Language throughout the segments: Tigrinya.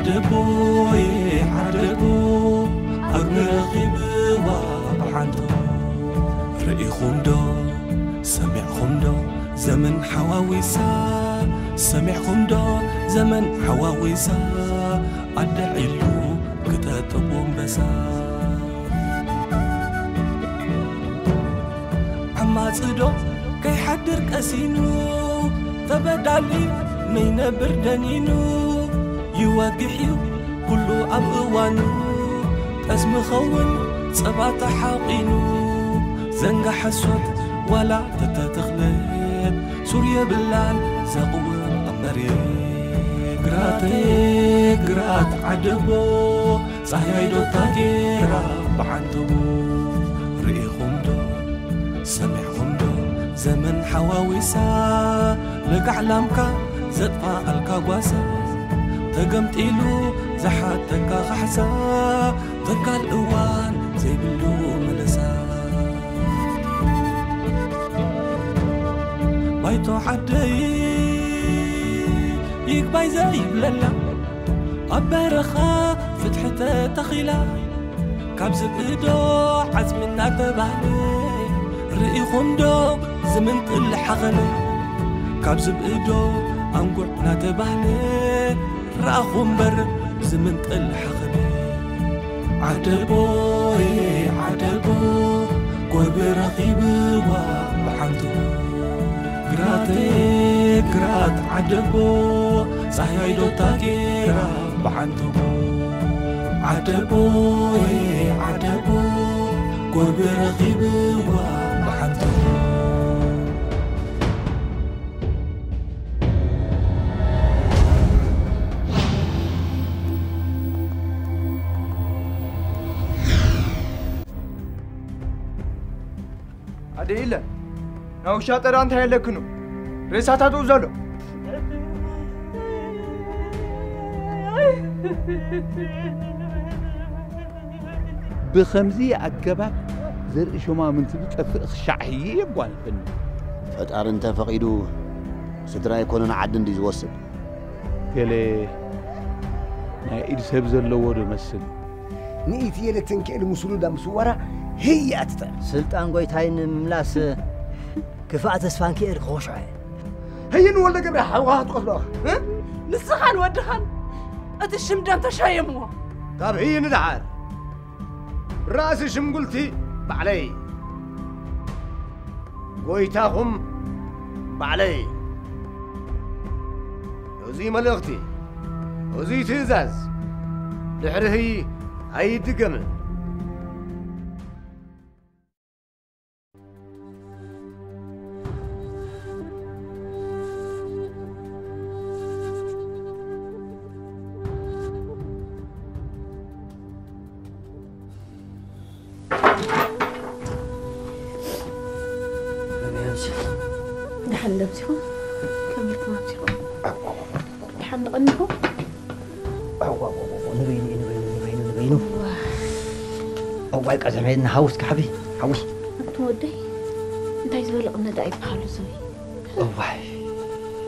ዓደቦ ዓደቦ ኣግሚ ረኺብዋ ብሓንቶ ርኢኹም ዶ ሰሚዕኹም ዶ ዘመን ሓዋዊሳ ሰሚዕኹም ዶ ዘመን ሓዋዊሳ ኣደ ዒሉ ክጠጥቦ ኣንበሳ ዓማጽዶ ከይሓድር ቀሲኑ ተበዳሊ መይነብር ደኒኑ ይወግሕ እዩ ኩሉ ኣብ እዋኑ ጠስሚ ኸውን ጸባ ተሓቒኑ ዘንጋ ሓሶት ዋላ ተተተኽለት ሱር የብላን ዘቕውም ኣብ መሬት ግራተይ ግራት ዓደቦ ጻህያይ ዶ ታጌራ ብዓንተቦ ርኢኹም ዶ ሰሚዕኹም ዶ ዘመን ሓዋዊሳ ለጋዕ ላምካ ዘጥፋኣልካ ጓሳ ተገምጢሉ ዝሓተካ ካሕሳ ተካል እዋን ዘይብሉ መለሳ ባይቶ ዓደይ ይግባይ ዘይብለላ ኣብ በረኻ ፍትሒ ተተኺላ ካብ ዝብእዶ ዓጽሚ እናተባህለ ርኢኹም ዶ ዝምንጥል ሓኸለ ካብ ዝብእዶ ኣንጉዕ እናተባህለ ረኣኹ እምበር ዝምንጥል ሓኸለ ዓደቦ ዓደቦ ጎርቢ ረኺብዋ ብሓንቶ ግራት ግራት ዓደቦ ጻህያይ ዶ ታጌራ ብሓንቶ ዓደቦ ዓደቦ ጎርቢ ረኺብዋ ብሓንቶ ኣደ ኢለ ናውሻ ጠራ እንታይ ኣለክኑ ሬሳታቱ ዘሎ ብኸምዚ ኣገባብ ዘርኢ ሸማምንቲ ዝጠፍእ ኽሻዕ ህይእ የጓንፈኒ። ፈጣሪ እንተ ፈቒዱ ስድራ ኣይኮነን ዓዲ እንድዩ ዝወስድ። ገለ ናይ ኢድ ሰብ ዘለዎ ዶ መስል። ንኢትየ ለተንኪኤል ምስሉዳ ምስዋራ ህይእ ኣትጠ። ስልጣን ጎይታይ ንምምላስ ክፋእ ተስፋንኪኤል ክኾሽዖ እየ። ህይን ወልደ ገብረ ሓውኻ ክትቆስሎ ኢኻ። ንስኻን ወድኻን እቲ ሽም ደም ተሻየምዎ። ካብ ህይን ደሓር ራእሲ ሽምጉልቲ ባዕለይ ጎይታኹም ባዕለይ። እዚ መልእኽቲ፣ እዚ ትእዛዝ ድሕሪ ህይ ኣይድገምን። ደሓን ደምሲኹም ከመይኩም ኣብዚኹም ደሓን ንቐኒኹም ንበይኑ ንበይኑ ንበይኑ ንበይኑ እዋይ ቀዘመ ንሃውስ ካሕቢ ሓዊ ኣንቱ ወደይ እንታይ ዝበለ ቅነዳ ይበሃሉ ዝዊ እዋይ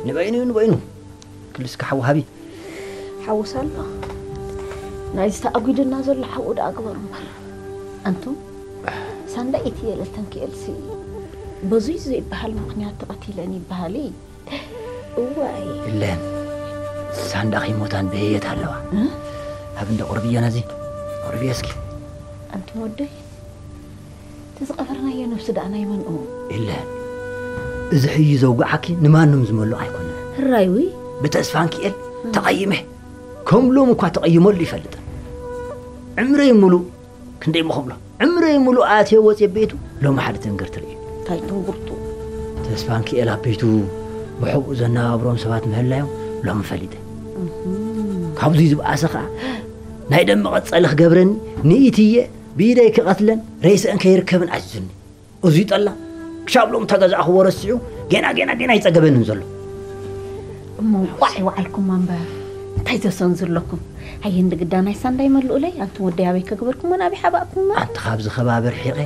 ንበይኑ ንበይኑ ክልስካ ሓዊ ሃቢ ሓውስ ኣሎ ናይ ዝተኣጒደና ዘሎ ሓው ደኣ ግበሩ እምበር ኣንቱም ሳንዳ ኢትየለተን ክኤልሲ በዙይ ዘይበሃል ምኽንያት ተቐቲለን ይበሃል እዋይ እለን ሳንዳ ከይሞታን ብህየት ኣለዋ ኣብ እንደ ቁርብዮ ነዚ ቁርብዮ እስኪ ኣንቱም ወደይ እቲ ዝቐበርናዮ ነብሲ ደኣ ናይ መንኡ ኢለ እዚ ሕዩ ዘውግዓኪ ንማንም ዝመልኦ ኣይኮነን። ሕራይ ውይ ብተስፋንኪኤል ተቐይመ ከም ሎም እኳ ተቐይመሉ ይፈልጥን። ዕምረይ ሙሉእ ክንደይ ምኸብሎ ዕምረይ ሙሉእ ኣትየ ወፅየ ቤቱ ሎሚ ሓደ ተንገር ትርኢ እንታይ ትንጉርቱ ተስፋንኪኤል ኣብ ቤቱ ብሕቡእ ዘነባብሮም ሰባት ምህላዮም ሎሚ ፈሊጠ። ካብዙይ ዝበኣሰ ከዓ ናይ ደም መቐፀሊ ክገብረኒ ንኢትየ ብኢደይ ክቐትለን ሬሰአን ከይርከብን ኣዚዙኒ። እዙይ ጠላ ክሻብ ሎም ተገዛእኽዎ ረሲዑ ጌና ጌና ጌና ይፀገበንን ዘሎ። እሞ እንቋዕ ይወዓልኩማ እምበር እንታይ ዘሰንዝለኩም? ኣየ እንዲ ግዳ ናይ ሳንዳይ መልኡለይ ኣንቱም ወደይ ኣበይ ከግበርኩሞ ናበይ ሓባእኩሞ? ኣንቲ ካብዚ ከባቢ ርሒቐ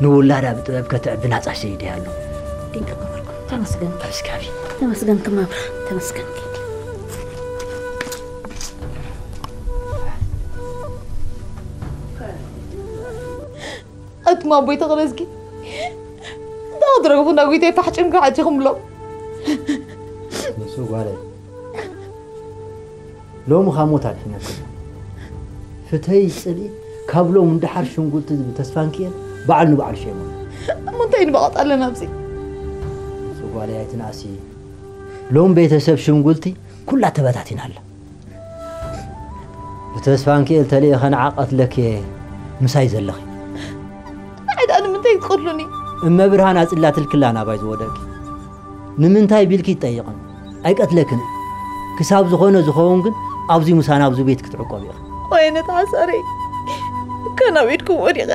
ንውላዳ ብጥበብ ከተዕቢ ናፃ ሸይደ ኣሎ። ድንቂ ገበርኩም ተመስገን ተመስጋቢ ተመስገን ክመብራ ተመስገን ጌዲ። ኣቱም ኣቦይ ተኽለዝጊ፣ እንታይ ክትረግፉ እንዳ ጎይታይ ፋሕ ጭንካ ዓጂኹምሎም? ንሱ ጓለይ፣ ሎሚ ካብ ሞት ኣድሒነኩም። ፍትሒ ጽልኢ ካብ ሎም እንድሓር ሽንጉልቲ ተስፋንኪኤል ባዕሉ ንባዕሉ ሸይሞም። እሞ እንታይ ንበቐጥ ኣለና ኣብዚ? ንሱ ጓለይ ኣይትንኣሲ። ሎም ቤተሰብ ሽንጉልቲ ኩላ ተበታቲና ኣላ። ብተስፋንኪኤል ተልኢኸ ንዓ ቀትለኪ ምሳይ ዘለኺ። ንዓይ ደኣ ንምንታይ ትቐትሉኒ? እመ ብርሃን ኣጽላትልክላ ናባይ ዝወደቂ። ንምንታይ ቢልኪ ይጠይቕን? ኣይቀትለክን። ክሳብ ዝኾነ ዝኸውን ግን ኣብዚ ምሳና ኣብዚ ቤት ክትዕቆብ ኢኺ። ወይነ ተዓሳረይ፣ ከናብ ኢድኩም ወዲቐ።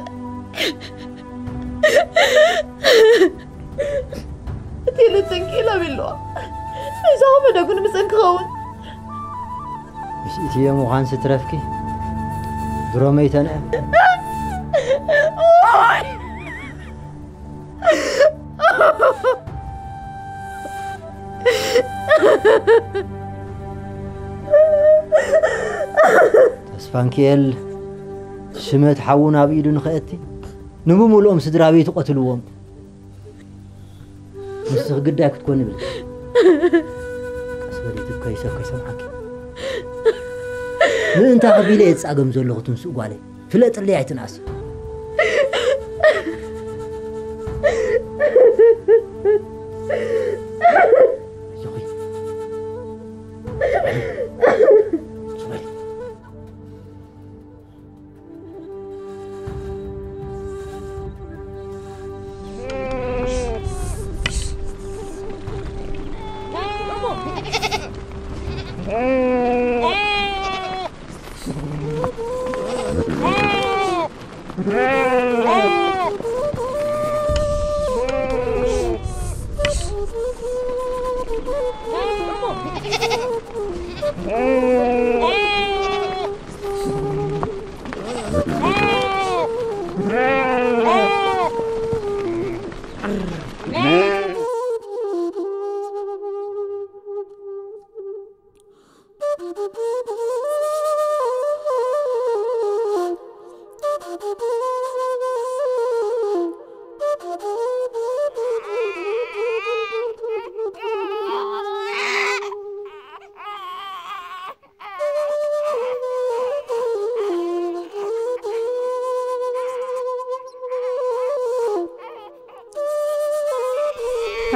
እቲ ልትንኪ ኢላ ቢልዋ። እዛ መደጉን ምሰን ክኸውን። ምስ ኢትዮ ምዃን ስትረፍኪ ድሮ መይተንዐ። ተስፋንኪኤል ሽመት ሓዉ ናብ ኢዱ ንኸእቲ፣ ንምምልኦም ስድራ ቤቱ ቀትልዎም። ንስኺ ግዳይ ክትኮኒ ብለሽ። ቀስ በሊ ትከይሰ ከይሰምዓኪ። ምእንታ ክቢለ እየ ዝጻገም ዘለኹ ትንስኡ ጓለይ። ፍለጥለይ ኣይትንኣሲ። ኣይዞኺ። ጽበይ። ጽበይ።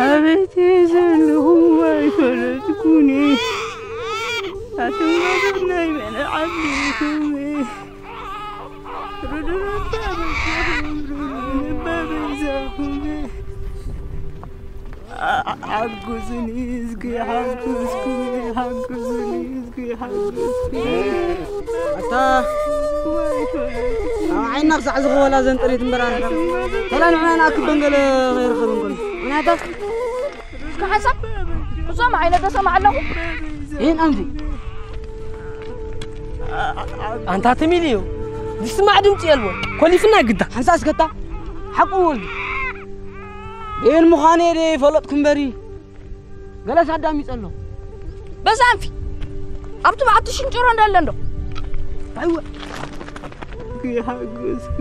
ኣበይቲ ዘለኹም ኣይፈለጥኩኒ። ኣቱም ናይ መን ዓዲ ኢኹም? ርዱእ ኣባ በጃኹም፣ ርዱእ ኣባ በጃኹም። ሓግዙኒ እስኪ፣ ሓግዝኩኒ፣ ሓግዙኒ እስኪ፣ ሓግዝኩኒ። ኣታ፣ ኣብ ዓይና ክሳዕ ዝኸወላ ዘንጠሪት እምበር ኣረዳ። ተላ ንዕና ንኣክብ በንገለ ከይረኸብ እንኮን። ምናታ? እስኪ ሓንሳብ እዞም ዓይነ ተሰማዕ ኣለኹ። ይህን ኣምዚ። ኣንታ ትሚል እዩ። ዝስማዕ ድምፂ የልቦን። ኮሊፍና ግዳ። ሓንሳ እስከታ። ሓቁ ወልዱ። ይህን ምዃነ እየ ፈለጥኩ እምበሪ። ገለስ ኣዳሚፀ ኣሎ። በዛ ኣንፊ። ኣብቲ በዓቲ ሽንጭሮ እንዳለ እንዶ። ኣይወ። ይሓግዝኩ።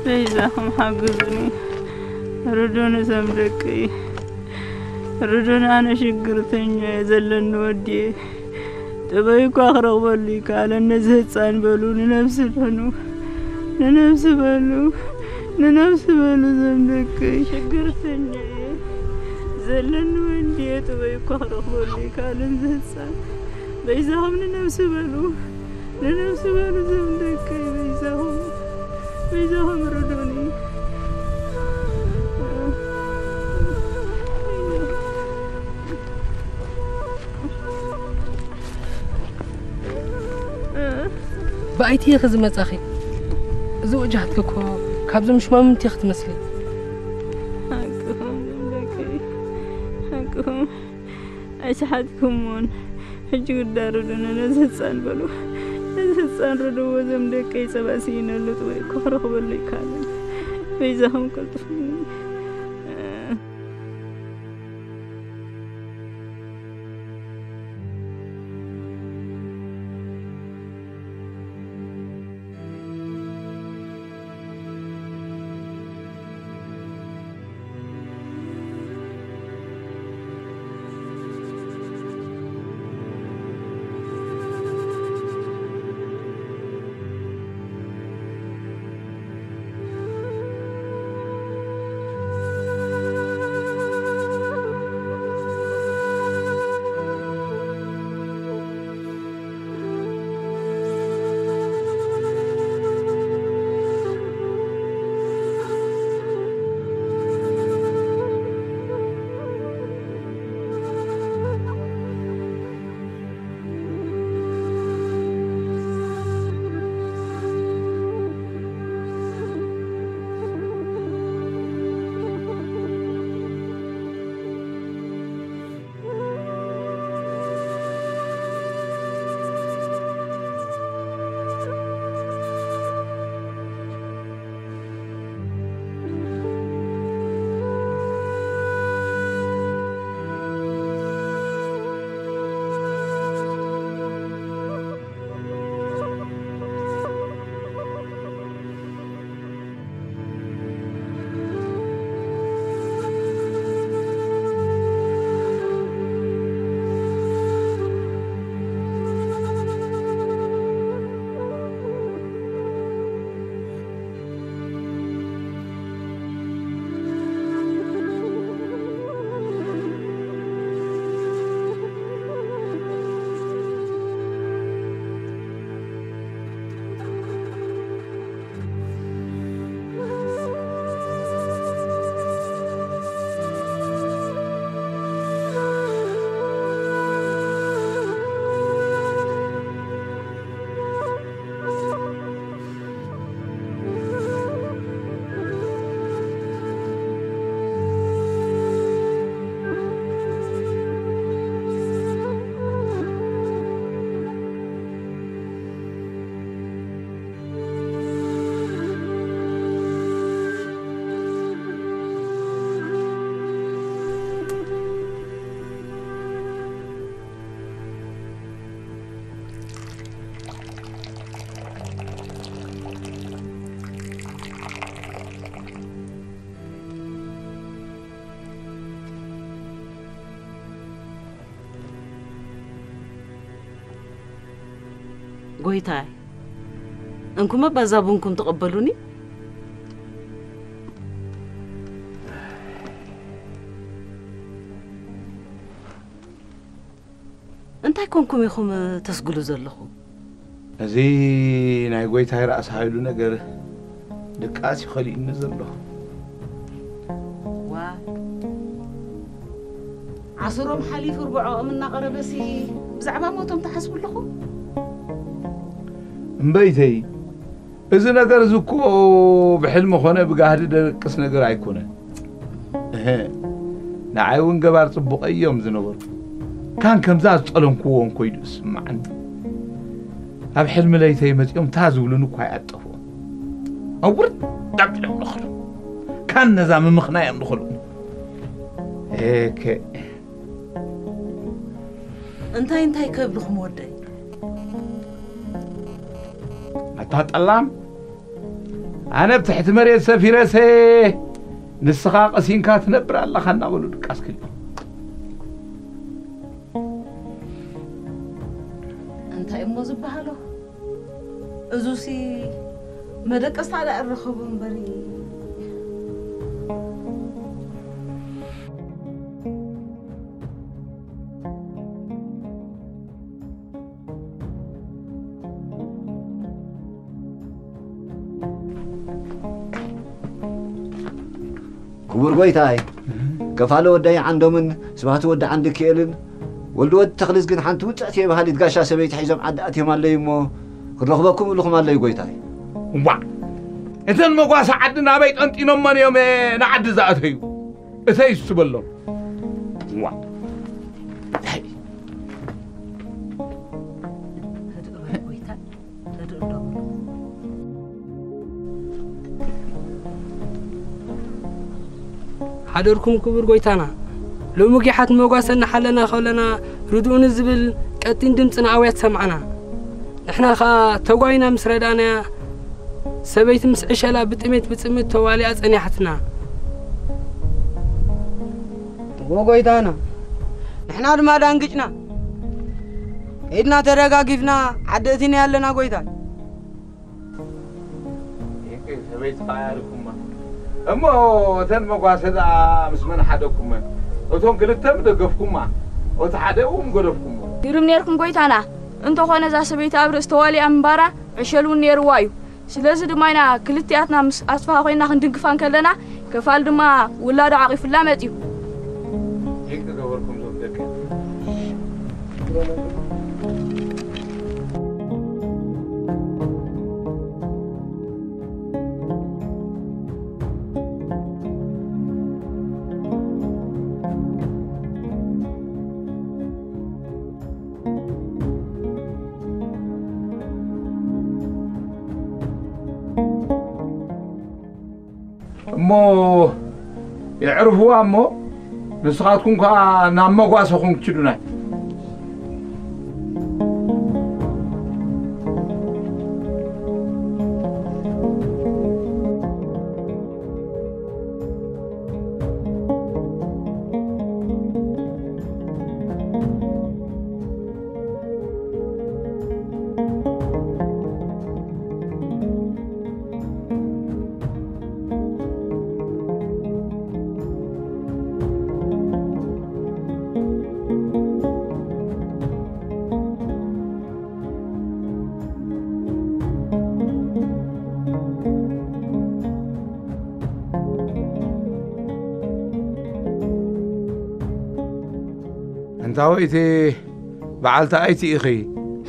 በይዛኹም ሓግዙኒ። ርዱኒ እዞም ደቀይ። ርዱኒ፣ ኣነ ሽግርተኛ እየ ዘለኒ ወድየ። ጥበይ እኳ ክረኽበሉ ይከኣለን ነዚ ህፃን በሉ፣ ንነብሲ በሉ። ንነብሲ በሉ። ንነብሲ በሉ እዞም ደቀይ። ሽግርተኛ እየ ዘለኒ ወድየ። ጥበይ እኳ ክረኽበሉ ይከኣለን እዚ ህፃን። በይዛኹም ንነብሲ በሉ። ንነብሲ በሉ እዞም ደቀይ በይዛኹም። በይዛኹም ርዱኒ። ብኣይቲ ኢኺ ዝመጻኺ። እዚ ወጃህትኪ እኮ ካብዞም ሽማምንቲ ኢኺ ትመስሊ። ሓቅኹም ደቂ ሓቅኹም ኣይሰሓትኩምዎን። ሕጂ ውዳርዱና ነዚ ህፃን በሉ። ነዚ ህፃን ርድዎ፣ እዞም ደቀይ ፀባ ስኢነሉ ጥበይ ክረኽበሉ ይከኣልን። በይዛኹም ቀልጥፉ። ጎይታይ፣ እንኩመ ባዛ ቡንኩም ተቐበሉኒ። እንታይ ኮንኩም ኢኹም ተስግሉ ዘለኹም? እዚ ናይ ጎይታይ ራእሲ ሃይሉ ነገር ድቃስ ይኸሊእኒ ዘሎ። ዋ፣ ዓሰሮም ሓሊፉ ርብዖኦም እናቐረበሲ ብዛዕባ ሞቶም ትሓስቡ ኣለኹም? እምበይተይ፣ እዚ ነገር እዚ እኮ ብሕልሚ ኾነ ብጋህዲ ደቅስ ነገር ኣይኮነን። እህ፣ ንዓይ እውን ገባር ጽቡቐይ እዮም ዝነበሩ። ካን ከምዛ ዝጠለምክዎ እንኮይዱ እስማዓኒ። ኣብ ሕልሚ ለይተይ መጺኦም ታ ዝብሉኒ እኳ ይኣጠፍዎም። ኣብ ውርድ ኣቢሎም ንኽሉ። ካን ነዛ ምምኽናዮም ንኽሉ። ኤከ። እንታይ እንታይ ከብልኹም ወደይ? ኣታ ጠላም፣ ኣነ ኣብ ትሕቲ መሬት ሰፊረሰ፣ ንስኻ ቀሲንካ ትነብር ኣለኻ እናበሉ ድቃስ ክልኢ። እንታይ እሞ ዝበሃሎ? እዙሲ መደቀስታ ደኣ እረኸቡ እምበሪ። ክቡር ጎይታይ፣ ከፋለ ወዲ ኣይዓንዶምን ስብሃቱ ወዲ ዓንዲ ክኤልን ወልዲ ወዲ ተኽሊስ ግን ሓንቲ ውፅዕቲ እየ በሃሊት ጋሻ ሰበይቲ ሒዞም ዓዲ ኣትዮም ኣለዩ እሞ ክረኽበኩም እልኹም ኣለዩ ጎይታይ። እዋ፣ እተን መጓሰ ዓዲ ናበይ ጠንጢኖመን እዮም ንዓዲ ዝኣተዩ? እተይ እሱ በሎም። ዋ። እተይ። ህድእ በል ጎይታ፣ ህድእ እንዶ በል። ሓደርኩም ክቡር ጎይታና፣ ሎሚ ጊሓት መጓሰ እናሓለና ከለና ርድኡኒ ዝብል ቀጢን ድምፂ ንኣውያት ሰማዕና። ንሕና ኸኣ ተጓይና ምስ ረዳእናያ ሰበይቲ ምስ ዕሸላ ብጥሜት ብጽምእት ተዋሊኣ ጸኒሓትና። እዎ ጎይታና፣ ንሕና ድማ ዳንግጭና ከይድና ተደጋጊፍና ዓዲ እቲና ኣለና ጎይታይ። ሰበይትኻ ያልኩማ እሞ እተን መጓሰ ደኣ ምስ መን ሓደኩመን? እቶም ክልተ ምደገፍኩማ፣ እቲ ሓደ እውን ገደፍኩሞ። ግርም ነርኩም ጎይታና። እንተኾነ እዛ ሰበይቲ ኣብ ርእሲ ተዋሊኣ ምንባራ ዕሸል እውን ነይርዋ እዩ። ስለዚ ድማ ኢና ክልቲኣትና ምስ ኣስፍሃ ኮይና ክንድግፋ እንከለና፣ ከፋል ድማ ውላዱ ዓቒፉላ መጺኡ። ይቅገበርኩም ዞም ደቂ እሞ የዕርፍዋ እሞ ንስኻትኩም ከኣ ናብ መጓሰኹም ክችዱናይ። እንታወይቲ በዓልቲ ኣይቲ ኢኺ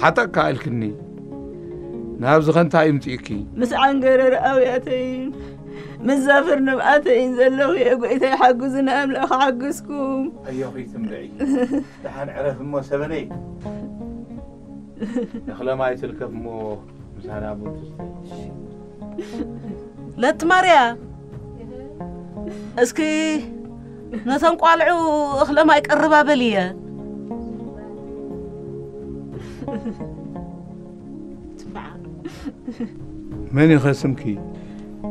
ሓጠቅካ ኢልክኒ ናብዚ ኸንታ ይምፅእኪ ምስ ዓንገረር ኣውያተይን ምስ ዛፍር ንብኣተይን ዘለኹ እየ ጎይታይ ሓጉዝን ኣምላኽ ሓግዝኩም ኣዮኺ ትምብዒ ደሓን ዕረፍ እሞ ሰበነይ እኽለ ማይ ትልከፍ እሞ ምሳና ቡን ትስተ ለትማርያ እስኪ ነተን ቋልዑ እኽለ ማይ ቀርባ በልየ መን ኢኸ ስምኪ?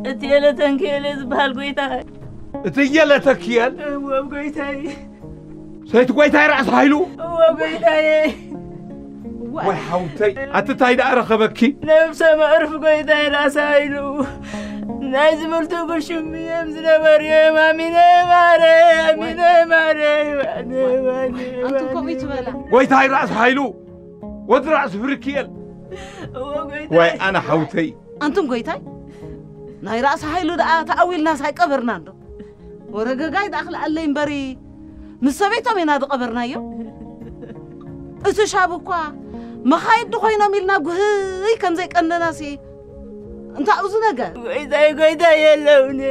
እትየለ ተንክየለ ዝበሃል ጎይታ። እትየለ ተክየል? እወ ጎይታይ። ሰይቲ ጎይታይ ራእሲ ሃይሉ? እወ ጎይታየ። ወይ ሓውተይ ኣቲ ታይ ደኣ ረኸበኪ? ነብሰ መዕርፍ ጎይታይ ራእሲ ሃይሉ ናይ ዝምልቱ ግሹም እዮም ዝነበሩ እዮም ኣሚነ ማረ ኣሚነ ማረ ኣንቱም ከምኡ ትበላ ጎይታይ ራእሲ ሃይሉ ወዲ ራእሲ ፍርክየል ወይ ኣነ ሓውተይ ኣንቱም ጎይታይ ናይ ራእሲ ሃይሉ ደኣ ተኣዊልናስ ኣይቀበርና እንዶ ወረገጋይ ደኣ ክልኣለይ እምበሪ ምስ ሰበይቶም ኢና ዝቐበርናዮ እቲ ሻብ እኳ መኻይዲ ኮይኖም ኢልና ጉህይ ከም ዘይቀነናሲ እንታይ እዚ ነገር ጎይታይ ጎይታይ የለውኒ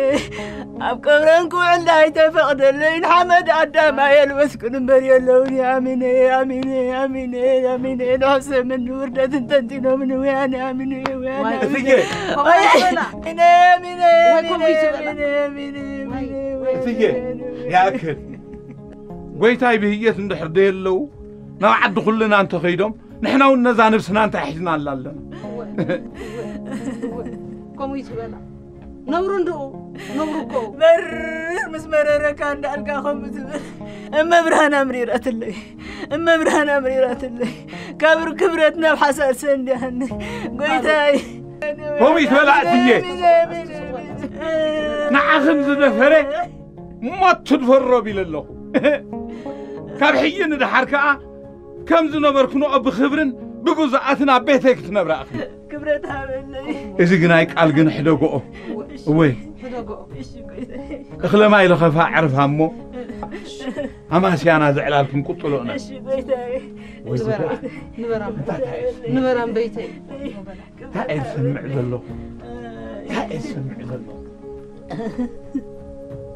ኣብ ቀብረን ክውዕል ኣይተፈቕደለይን ሓመድ ኣዳማ የልበስኩን እምበር የለውኒ ኣሚነ ኣሚነ ኣሚነ ኣሚነ ንሕሰምን ንውርደትን ተንቲኖምን ውያነ ኣሚነ ውያነ ኣሚነ ኣሚነ ኣሚነ ኣሚነ እትዬ ይኣክል ጎይታይ ብህየት እንድሕር ደየለዉ ናብ ዓዲ ኩልና እንተኸይዶም ንሕና እውን ነዛ ነብስና እንታይ ሒዝናላ ኣለና ከምኡ ይትበላ ነብሩ እንድኡ ነብሩ እኮ መርር ምስ መረረካ እንዳልካ ከምኡ ትብል እመብርሃን ኣምሪራትለይ እመብርሃን ኣምሪራትለይ ካብ ክብረት ናብ ሓሳድ ሰንዲያኒ ጎይታይ ከምኡ ይትበላ እትዬ ንዓኽን ዝደፈረ ሞት ትድፈሮ ቢለ ኣለኹ ካብ ሕጂ ንድሓር ከኣ ከም ዝነበርክንኦ ብኽብርን ብግዙኣትን ኣብ ቤተይ ክትነብራ እኽሊ ክብረት ሃበለይ እዚ ግናይ ቃል ግን ሕደግኦ እወይ እኽለማይ ለኸፋ ዕርፋ እሞ ኣማስያና ዘዕላልኩም ቁጥሎና ንበራም በይተይ እንታይ እየ ዝሰምዕ ዘለኹ እንታይ እየ ዝሰምዕ ዘለኹ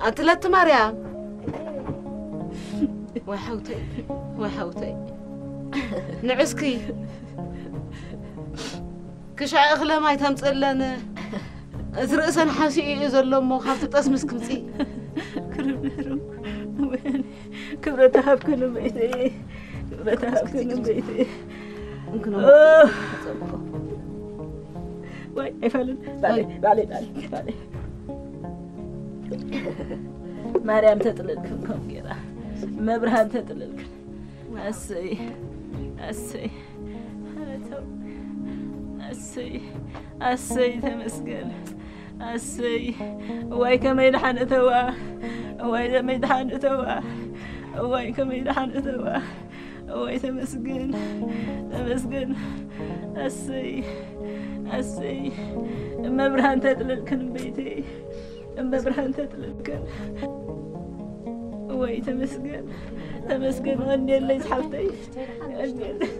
ኣንቲ ለቲ ማርያም ወይ ሓውተይ፣ ወይ ሓውተይ፣ ንዕስኪ ክሻ እኽለ ማይ ተምፅእለን። እቲ ርእሰን ሓሲኡ እዩ ዘሎ እሞ ካብቲ ጠስምስ ክምፅእ። ክርብርም ወያኔ ክብረት ሃብክን ቤተይ፣ ክብረት ሃብክን ቤተይ። እንክኖ ኦ! ተጸብቆ። ወይ ኣይፋልን ባሌ፣ ባሌ፣ ባሌ፣ ባሌ። ማርያም ተጥልልክን ከም ጌራ፣ መብርሃን ተጥልልክን። ኣሰይ፣ ኣሰይ፣ ኣሰይ፣ ኣሰይ፣ ተመስገን። ኣሰይ፣ እዋይ ከመይ ደሓን እተዋ፣ እዋይ ከመይ ደሓን እተዋ፣ እዋይ ከመይ ደሓን እተዋ፣ እዋይ ተመስገን፣ ተመስገን። ኣሰይ፣ ኣሰይ፣ እመብርሃን ተጥልልክን ቤተይ፣ እመብርሃን ተጥልልክን። እዋይ ተመስገን፣ ተመስገን። ቀንየለይ ዝሓፍተይ፣ ቀንየለይ።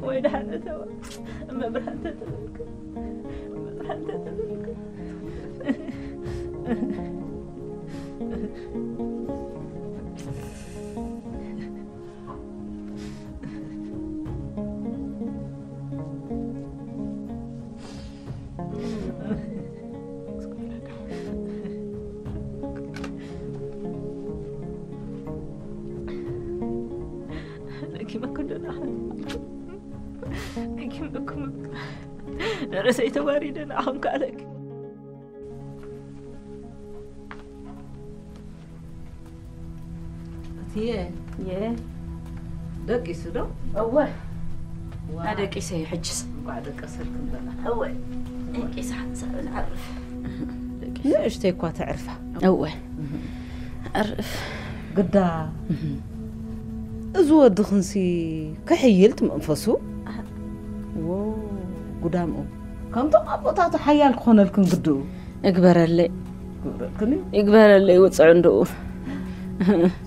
ወይ ደሓን እተዋ፣ እመብርሃን ተጥልልክን፣ እመብርሃን ተጥልልክን። ለኪመ ኩሉ ንዓኹም፣ ለኪመኩም፣ ንርእሰይ ተዋሪደ ንዓኹም ከኣ ለኪመ። እትዬ፣ የ ደቂሱ ዶ? እወ። ዋ። ኣደቂሰ እዩ ሕጅስ። እንኳዕ ደቀሰልክን በላ። እወ። ደቂሰ ሓንሳብ ንዓርፍ። ንእሽተይ እኳ ተዕርፋ። እወ። ኣርፍ። ግዳ። እህ። እዚ ወድኽንሲ ክሕይል እቲ መንፈሱ። ኣህ። ዎ፣ ጉዳምኡ። ከምቶም ኣቦታቱ ሓያል ክኾነልክን ግድኡ። እግበረለይ። ክብረልክን እዩ። ይግበረለይ ውፅዕ እንድኡ።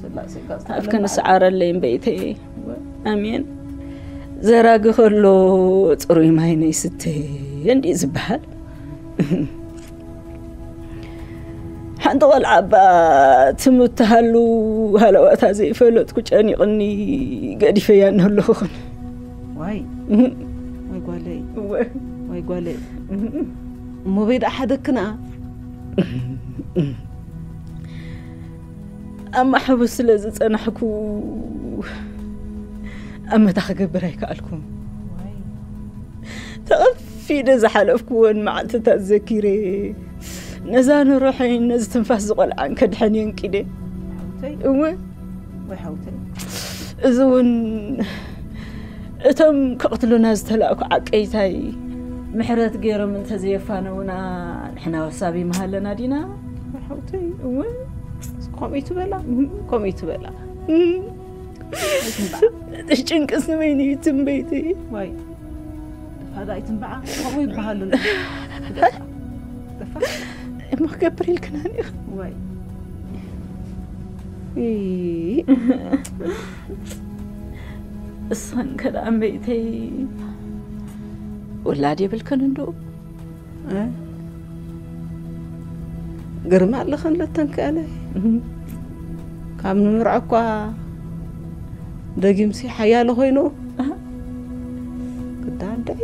ስላሴ ጋዝ ኣብክን ተዓለም ስዓረለይ እምበይተይ። እወ። ኣሜን። ዘራጊ ከሎ ፅሩይ ማይ ነይስተ እንዲ ዝበሃል። ሓንቲ ቆልዓ እባ ትምትሃሉ ሃለዋታ ዘይፈለጥኩ ጨኒቕኒ ገዲፈያ እናለኹኽን። ዋይ፣ እህ። ወይ ጓለይ፣ እወ። ወይ ጓለይ። እህ። እሞ በይ ደኣ ሓደክና። ኣብ ማሕቡስ ስለ ዝጸናሕኩ ኣብ መታ ክገብር ኣይከኣልኩን። ዋይ። ተቐፊደ ዝሓለፍኩወን መዓልትታት ዘኪረ፣ ነዛ ንሩሐይን ነዚ ትንፋስ ዝቖልዓን ከድሕን የንቂደ። ሓውተይ። እወ። ወይ ሓውተይ። እዚ እውን እቶም ከቕትሉና ዝተላእኩ ዓቀይታይ ምሕረት ገይሮም እንተዘየፋነውና ንሕና ወሳቢ ምሃለና ዲና? ወይ ሓውተይ። እወ። ከምኡ ትበላ? እም። ከምኡ ትበላ? እም። ጭንቅስ ንበይኑ እዩ ትንበይቲ። ዋይ። ደፋ ዳኣ ኣይትንበዓ፣ ከምኡ ይበሃል ኣሎ። ደፋ። ደፋ። እሞ ክገብር ኢልክናኒ ኢኺ። ዋይ። ኢ። እሰን ከደኣ እምበይተይ ውላድ የብልክን እንዶ? እ? ግርማ ኣለኸን ለተን ክኣለ። እህ። ካብ ንምርዖ እኳ ደጊምሲ ሓያለ ኮይኑ። ኣህ። ግዳ ኣደይ።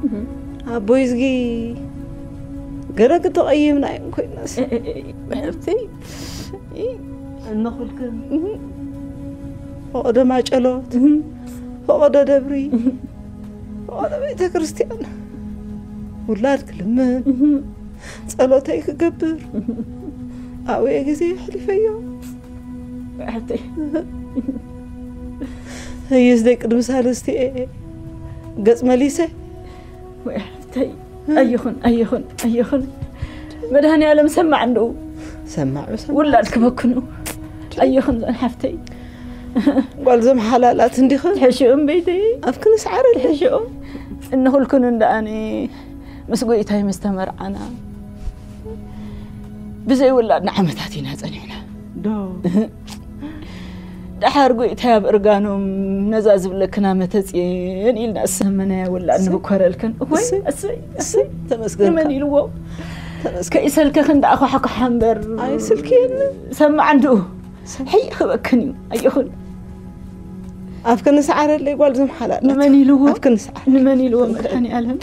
እህ። ኣቦይ ዝጊ ገለ ክተቐይምና እዮም ኮይናስ። እ፣ እ፣ እ፣ ብሕብቲ። እ። እነኹልክን። እህ። ፈቐዶ ማጨሎት። እህ። ፈቐዶ ደብሪ። እህ። ፈቐዶ ቤተ ክርስቲያን። ውላድ ክልምን። እህ። ጸሎተይ ክገብር ኣውየ ግዜ ኣሕሊፈዮ። ሕተይ። ህይስ ደቂ ድምሳልስቲ እየ ገጽ መሊሰ። ወይ ሕተይ። ኣይኹን፣ ኣይኹን፣ ኣይኹን። መድሃኒ ዓለም ሰማዕ እንደው። ሰማዕ፣ ሰማዕ። ውላድ ክበክኑ። ኣይኹን ዘን ሓፍተይ። ጓል ዘም ሓላላት እንዲኽን። ትሕሽኡ እምበይተይ። ኣብ ክንስዓረ ትሕሽኡ። እንኹልክን እንደኣኒ ምስ ጎይታይ ምስ ተመርዓና። ብዘይ ውላድ ንዓመታት ኢና ጸኒሕና። ዶ? ደሓር ጎይታይ ኣብ እርጋኖም ነዛ ዝብለክና መተጽየን ኢልና ዝሰመናያ ውላድ እሰይ። ንብኮረልክን። እወይ፣ እሰይ። እሰይ፣ እሰይ። ተመስገን። ንመን ኢልዎ? ከይሰልከኽን ደኣ ኳሕኳሓ እምበር። ኣይ፣ ስልኪ የለን። ሰማዕ እንድኡ። ሕይ ክበክን እዩ። ኣየኹን። ኣፍክን ሰዓረለይ ጓል ዝም ሓላላት። ንመን ኢልዎ? ኣፍክን ሰዓር። ንመን ኢልዎ መድኃኔ ዓለም?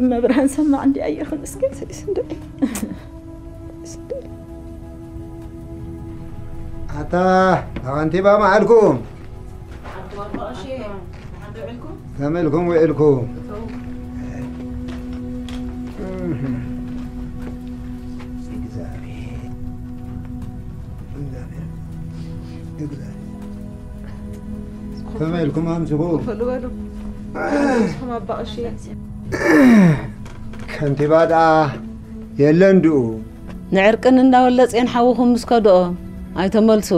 እመብርሃን ሰማዕ እንዲ ኣየኹን እስኪ። ስንድዒ። ስንድዒ። ኣታ ከንቲባ መዓልኩም። ከመልኩም ውዕልኩም። እግዚኣብሔር፣ እግዚኣብሔር፣ እግዚኣብሔር። ከመይ ኢልኩም ኣምስኹ? ክፍሉ በሉ። ንስኹም ኣባ ቀሺ። ከንቲባ ደኣ የለን ድኡ? ንዕርቅን እንዳ ወለጼን ሓውኹም ምስ ከድኦ ኣይተመልሱ።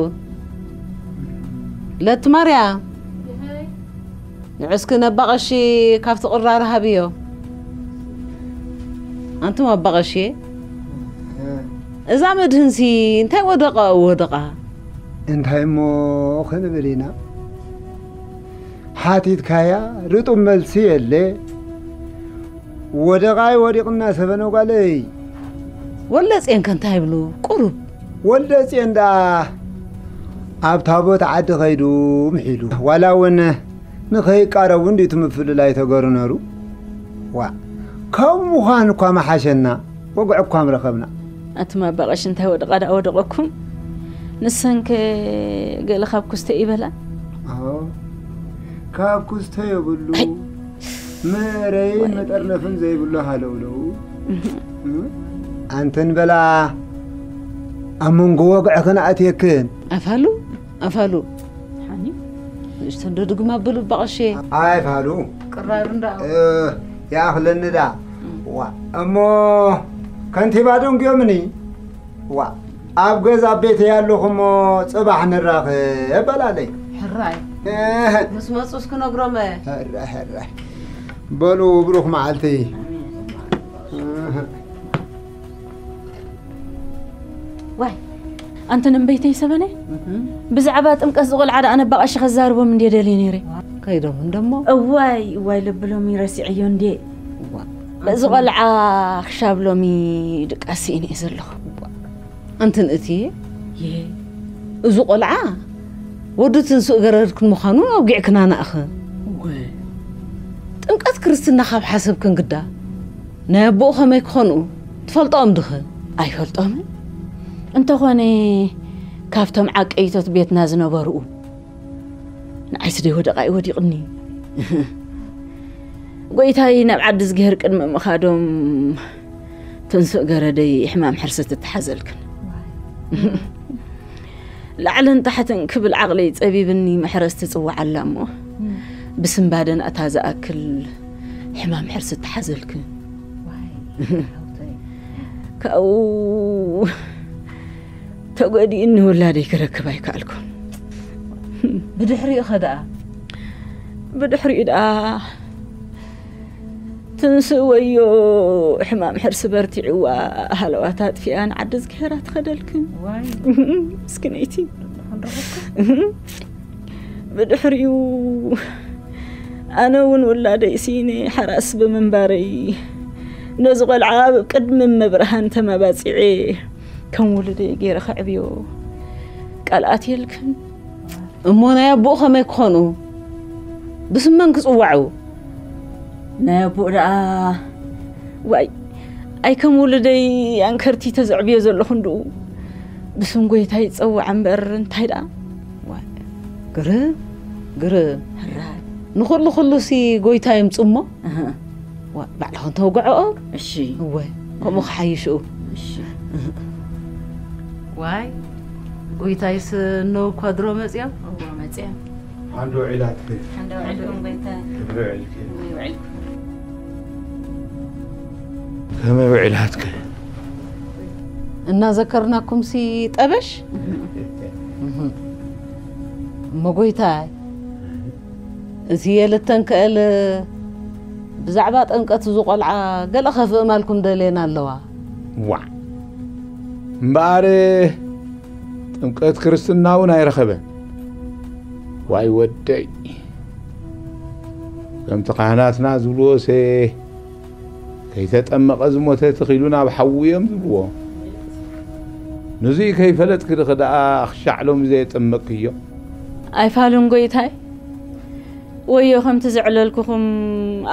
ለትማርያ፣ ንዑ እስኪ ነባ ቀሺ ካብቲ ቅራር ሃብዮ። ኣንቱም ኣባ ቀሺ፣ እዛ መድህንሲ እንታይ ወደቐ ወደቓ? እንታይ እሞ ክንብል ኢና? ሓቲትካያ ርጡብ መልሲ የለ። ወደቓይ ወዲቕና ሰበነ ጓለይ። ወለጼን ከ እንታይ ይብሉ? ቁሩብ። ወለጼን ደኣ ኣብ ታቦት ዓዲ ኸይዱ ምሒሉ። ዋላ እውን ንኸይቃረቡ እንዲቱ ምፍልላይ ተገሩ ነሩ። ዋ፣ ካብ ምዃን እኳ መሓሸና፣ ወግዒ እኳ ምረኸብና። ኣቱም ኣባ ቀሺ እንታይ ወደቓ ደኣ ወደቐኩም? ንሰንከ ገለ ካብ ኩስተ ይበላ? ኣዎ፣ ካብ ኩስተ የብሉ። ኣይ። መረይን መጠርነፍን ዘይብሉ ሃለውለው። እህ። እም? ኣንተን በላ ኣብ መንጎ ወግዕኽን ኣእትየክን። ኣፋሉ፣ ኣፋሉ። ሓኒ? ንእሽቶ እንዶ ድግም ኣብሉ ኣባ ቀሺ። ኣይ ፋሉ። ቅራር እንዳ። እ፣ ይኣኽለኒ ዳ። እም። ዋ፣ እሞ ከንቲባ ደንጉዮምኒ። ዋ፣ ኣብ ገዛ ቤተይ ኣለኹ እሞ ጽባሕ ንራኸብ በላለይ። ሕራይ። እህ። ምስ መጹስ ክነግሮመ። ሕራይ፣ ሕራይ። በሉ፣ ብሩኽ መዓልቲ። ኣሜን። እህ። ዋይ፣ ኣንተ ነንበይተይ ሰበነ? እህ። ብዛዕባ ጥምቀት ዝቖልዓ ደኣ ነባ ቀሺ ከዛርቦም እንዴ ደልየ ነይረ። ከይዶም እንደሞ? እዋይ፣ እዋይ፣ ለብሎም ይረሲዐዮ እንዴ? ዋ። በዚ ቆልዓ ክሻብ ሎሚ ድቃስ ስኢነ እየ ዘለኹ። ኣንቲ ንእትዬ፣ ይሄ እዚ ቆልዓ ወዲ ትንሱእ ገረድክን ምዃኑ ኣውጊዕክና ንኣኽን። እወ። ጥምቀት ክርስትና ካብ ሓሰብክን ግዳ፣ ናይ ኣቦኡ ከመይ ክኾኑ ትፈልጦም ድኽን? ኣይፈልጦምን። እንተኾነ ካብቶም ዓቀይቶት ቤትና ዝነበርኡ ንዓይስ ደይ ወደቓ እዩ ወዲቕኒ። ጎይታይ ናብ ዓዲ እዝግሄር ቅድሚ ምኻዶም ትንሱእ ገረደይ ሕማም ሕርሲ ትተሓዘልክን። ላዕልን ታሕትን ክብል ዓቕለይ ጸቢብኒ መሕረስ ትጽዋዕ ኣላ እሞ፣ እም። ብስምባደን ኣታ ዝኣክል ሕማም ሕርሲ ትሓዘልክን። ዋይ፣ ሓውተይ። ካብኡ ተጎዲእኒ ውላደይ ክረክብ ኣይከኣልኩን። ብድሕሪኡ ኸ ደኣ? ብድሕሪኡ ደኣ ትንስእ ወዮ ሕማም ሕርሲ በርቲዕዋ፣ ሃለዋታ ኣጥፊኣ ንዓዲ እዝግሄራ ትኸደልክን። ዋይ። ምስኪነይቲ። ክንረኸብካ? ብድሕሪኡ ኣነ እውን ውላደይ ስኢነ ሓራስ ብምንባረይ፣ ነዚ ቆልዓ ኣብ ቅድሚ እመብርሃን ተመባጺዐ ከም ውሉደይ ገይረ ከዕብዮ ቃል ኣትየልክን። እሞ ናይ ኣቦኡ ከመይ ክኾኑ? ብስም መን ክጽዋዑ? ናይ ኣቦኡ ደኣ፣ ዋይ፣ ኣይ ከም ውሉደይ ኣንከርቲ ተዘዕብዮ ዘለኹ እንድኡ ብስም ጎይታ ይጸዋዕ እምበር እንታይ ደኣ? ዋይ፣ ግርም፣ ግርም። ሕራይ። ንኹሉ ኩሉሲ ጎይታ ይምጽእ እሞ? እህ። ዋ፣ ባዕልኽን ተውግዐኦ? እሺ። እወ፣ ከምኡ ክሓይሽኡ። እሺ። ዋይ፣ ጎይታይስ እነሆ እኳ ድሮ መጺኦም? እወ፣ መጺኦም። ሓንዶ ውዒላትኪ። ሓንዶ ውዒልኩም ጎይታ። ከመይ ውዒልኪ? ከመይ ውዒልኩም? ከመይ ውዒላትኪ? እናዘከርናኩምሲ ጠበሽ? እህ። እሞ ጎይታይ፣ እቲ የልተን ከእል ብዛዕባ ጥምቀት እዚ ቆልዓ ገለ ከፍእማልኩም ደልየን ኣለዋ። ዋዕ! እምበኣር ጥምቀት ክርስትና እውን ኣይረኸበን። ዋይ ወደይ! ከምቲ ካህናትና ዝብልዎሰ ከይተጠመቐ ዝሞተ ትኺሉ ናብ ሓዊ እዮም ዝብዎ። ንዙይ ከይፈለጥኪ ድኺ ደኣ ኣኽሻዕ ሎሚ ዘየጠመቅክዮ? ኣይፋሉን ጎይታይ፣ ወዮ ከምቲ ዘዕለልኩኹም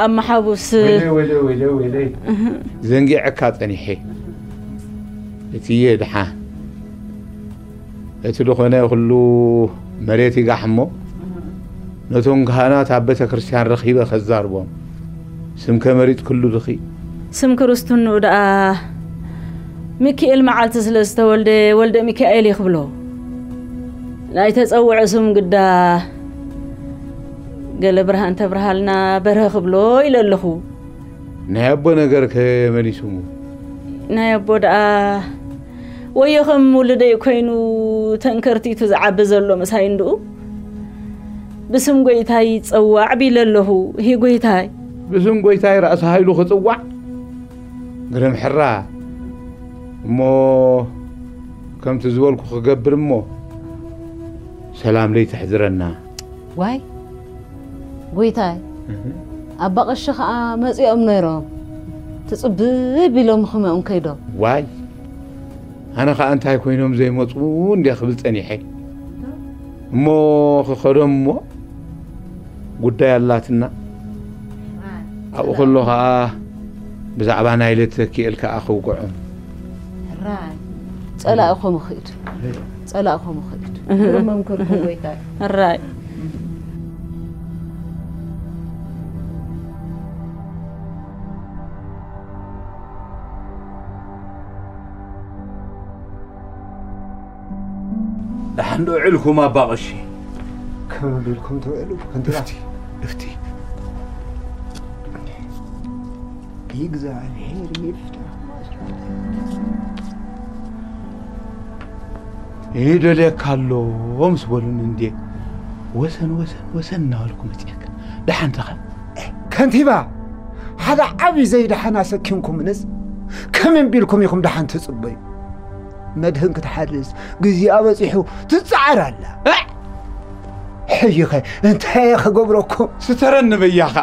ኣብ መሓቡስ ወይለይ፣ ወይለይ፣ ወይለይ፣ ወይለይ። ዘንጊዐካ ጸኒሐ። እትዬ ድሓን፣ እቲ ዝኾነ ኩሉ መሬት ይጋሕ እሞ፣ ነቶም ካህናት ኣብ ቤተ ክርስቲያን ረኺበ ከዛርቦም። ስምከ መሪጽክሉ ድኺ? ስም ክርስትንኡ ደኣ ሚኪኤል መዓልቲ ስለ ዝተወልደ ወልደ ሚካኤል ይኽብሎ። ናይ ተጸውዖ ስም ግዳ ገለ ብርሃን ተብርሃልና በርሀ ክብሎ ኢለ ኣለኹ። ናይ ኣቦ ነገር ከ መን ይስሙ? ናይ ኣቦ ደኣ ወዮ ከም ውልደይ ኮይኑ ተንከርቲቱ ዝዓቢ ዘሎ ምሳይ እንድኡ ብስም ጎይታይ ይጸዋዕ ቢለ ኣለኹ። ይሄ ጎይታይ። ብስም ጎይታይ ራእሲ ሃይሉ ክጽዋዕ? ግርም ሕራ። እሞ ከምቲ ዝበልኩ ክገብር እሞ ሰላም ለይተሕድረና። ዋይ፣ ጎይታይ፣ ኣባ ቀሺ ኸኣ መጺኦም ነይሮም። ትጽብብ ኢሎም ኸመኦም ከይዶም። ዋይ፣ ኣነ ኸኣ እንታይ ኮይኖም ዘይመጹ እንዴ ክብል ጸኒሐ። እሞ ክኸዶም እሞ ጉዳይ ኣላትና። ኣብኡ ከሎ ኸኣ ብዛዕባ ናይ ለተኪኤል ከኣ ክውግዖም። ሕራይ። ጸላኢ ኮም ኽኢድ። ጸላኢ ኮም ኽኢድ። እህ። ግርም መምክርኩም ጎይታይ። ሕራይ። ደሓን ዶ ውዒልኩም ኣባ ቀሺ? ከመይ ቢልኩም ትውዕሉ? ከንቲባ። እፍቲ፣ እፍቲ። እግዚኣብሔር ይፍታ። ይደልየካ ኣሎ ምስ በሉኒ እንዴ ወሰን፣ ወሰን፣ ወሰን እናበልኩ መጺአካ። ደሓን ተኸ? ከንቲባ፣ ሓደ ዓቢ ዘይደሓን ኣሰኪምኩምንስ ከመይ ቢልኩም ኢኹም ደሓን ትጽበዩ? መድህን ክትሓርስ ግዜኣ በጺሑ ትጸዓር ኣላ። እ! ሕጂኸ እንታይ እየ ክገብረኩም? ስተረኒ በያኻ።